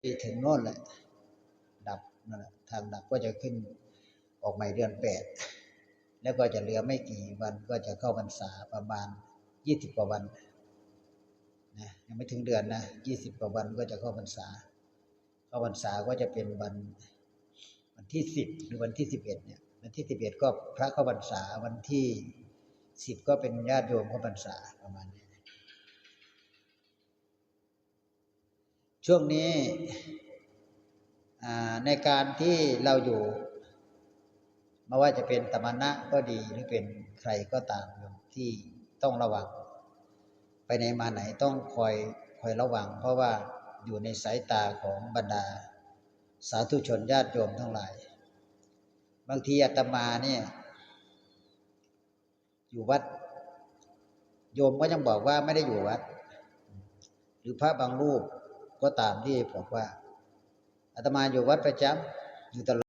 ເຖິງໂນ້ນແຫຼະ ດັບນັ້ນແຫຼະ ທາງດັບກໍຈະຂຶ້ນອອກໃໝ່ເດືອນແປດ ແລ້ວກໍຈະເຫຼືອໄມ່ກີ່ວັນກໍຈະເຂົ້າພັນສາ ປະມານຊາວກວ່າວັນນະ ຍັງບໍ່ເຖິງເດືອນນະ ຊາວກວ່າວັນກໍຈະເຂົ້າພັນສາ. ເຂົ້າພັນສາກໍຈະເປັນວັນ ວັນທີສິບ ຫຼື ວັນທີສິບເອັດເນີ້ຍ ວັນທີສິບເອັດກໍພະເຂົ້າພັນສາ ວັນທີສິບກໍເປັນຍາດໂຍມເຂົ້າພັນສາ ປະມານນີ້. ຊ່ວງນີ້ ອ່າ ໃນການທີ່ເຮົາຢູ່ ບໍ່ວ່າຈະເປັນສະມະນະກໍດີ ຫຼື ເປັນໃຜກໍຕາມ ທີ່ຕ້ອງລະວັງ ໄປໃນມາໃນຕ້ອງຄອຍ ຄອຍລະວັງ ເພາະວ່າຢູ່ໃນສາຍຕາຂອງບັນດາສາທຸຊົນຍາດໂຍມທັງຫຼາຍ. ບາງທີອາດຕະມານີ້ ຢູ່ວັດ ໂຍມກໍຍັງບອກວ່າໄມ່ໄດ້ຢູ່ວັດ ຫຼື ພະບາງຮູບກໍຕາມທີ່ບອກວ່າ ອາດຕະມາຢູ່ວັດປະຈຳ ຢູ່ຕະຫຼອດ